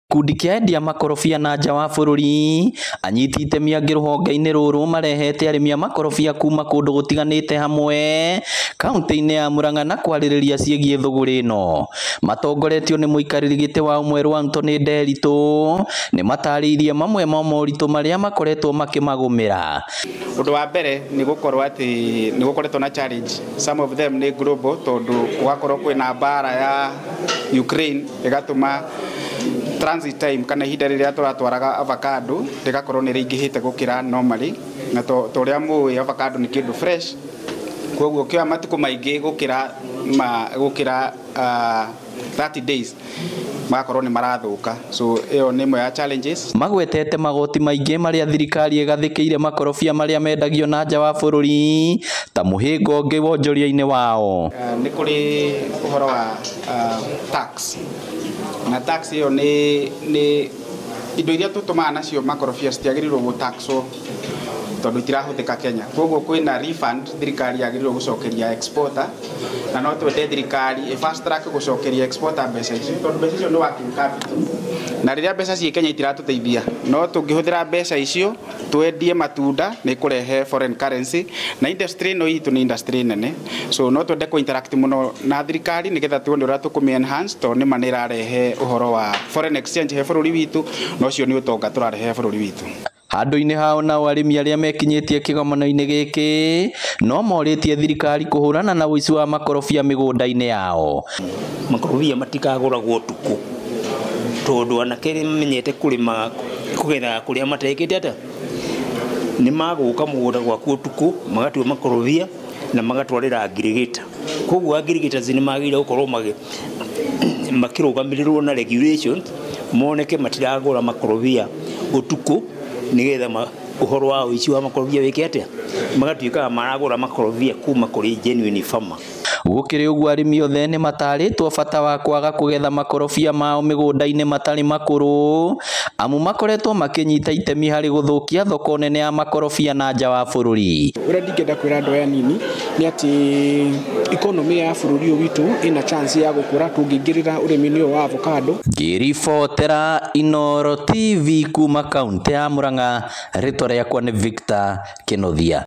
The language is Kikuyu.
Gĩkundi kĩa endia makorobia na nja wa bũrũri anyiti itemi angĩ rũhonge-inĩ rũrũ marehete arĩmi a makorobia kuma kũndũ gũtiganĩte hamwe kaunti-inĩ ya Murang'a na kwarĩrĩria ciĩgiĩ thũgũrĩ ĩno. Matongoretio nĩ mũikarĩri gĩtĩ wa Ũmwerũ Anthony Nderitu nĩ matarĩirie mamwe ma moritũ marĩa makoretwo makĩmagũmĩra. Ũndũ wa mbere nĩ gũkorwo atĩ nĩ gũkoretwo na challenge, some of them nĩ global, tondũ gũgakorwo kwĩna mbara ya Ukraine ĩgatũma transit time kana ihinda rĩrĩa tũratwaraga avocado rĩgakorwo nĩ rĩingĩhĩte gũkĩra normally, na to ũrĩa mũĩ avocado nĩ kĩndũ fresh, koguo kĩoya matukũ maingĩ gũkĩra gũkĩra 30 days magakorwo nĩ marathũka, so ĩyo nĩ ĩmwe ya challenges. Magwetete magoti maingĩ marĩa thirikari ĩgathĩkĩire makorobia marĩa mendagio na nja wa bũrũri ta mũhĩnga ũngĩ wonjoria-inĩ wao. Nĩ kũrĩ ũhoro wa tax, na tax ĩyo nĩ indo iria tũtũmaga nacio makorobia citiagĩrĩirwo gũtaxwo tondũ itirahũthĩka Kenya, koguo kwĩna refund thirikari yagĩrĩirwo gũcokeria exporter, na no twende thirikari ĩ fast track gũcokeria exporter mbeca icio tondũ mbeca icio nĩ working capital, na rĩrĩa mbeca ciĩ Kenya itiratũteithia, no tũngĩhũthĩra mbeca icio twendie matunda nĩ kũrehe foreign currency, na industry ĩno itũ nĩ industry nene, so no twende kũ interact mũno na thirikari nĩgetha tuone ũrĩa tũkũmĩ enhance tondũ nĩma nĩ ĩrarehe ũhoro wa foreign exchange he bũrũri witũ, na ũcio nĩ ũtonga tũrarehe he bũrũri witũ. Handũ-inĩ hao nao arĩmi arĩa mekinyĩtie kĩgomano-inĩ gĩkĩ no morĩtie thirikari kũhũrana na ũici wa makorobia mĩgũnda-inĩ yao. Makorobia matikagũragwo ũtukũ tondũ anake nĩ mamenyete kũrĩma kũgetha kũrĩa matekĩte atĩa, nĩ magũka mũgũnda gwaku ũtukũ magatua makorobia na magatwarĩra ngirigita, koguo aggregators nĩ magĩrĩire gũkorwo makĩrũgamĩrĩrwo na regulations moneke matiragũra makorobia ũtukũ nĩgetha ũhoro wa ũici wa makorobia wĩke atĩa, magatuĩkaga maragũra makorobia kuma kũrĩ genuine farmer. Gũkĩrĩ ũguo arĩmi othe nĩ matarĩtwo bata wa kwaga kũgetha makorobia mao mĩgũnda-inĩ matarĩ makũrũ amu makoretwo makĩnyita itemi harĩ gũthũkia thoko nene ya makorobia na nja wa bũrũri. Ũrĩa ndingĩenda kwĩra andũ aya nini nĩ atĩ economy ya bũrũri ũyũ witũ ĩna chance ya gũkũra tũngĩingĩrĩra ũrĩmi-inĩ ũyũ wa avocado. Ngĩribotera Inooro TV kuma kaunti ya Murang'a, rĩtwa rĩakwa nĩ Victor Kĩnuthia.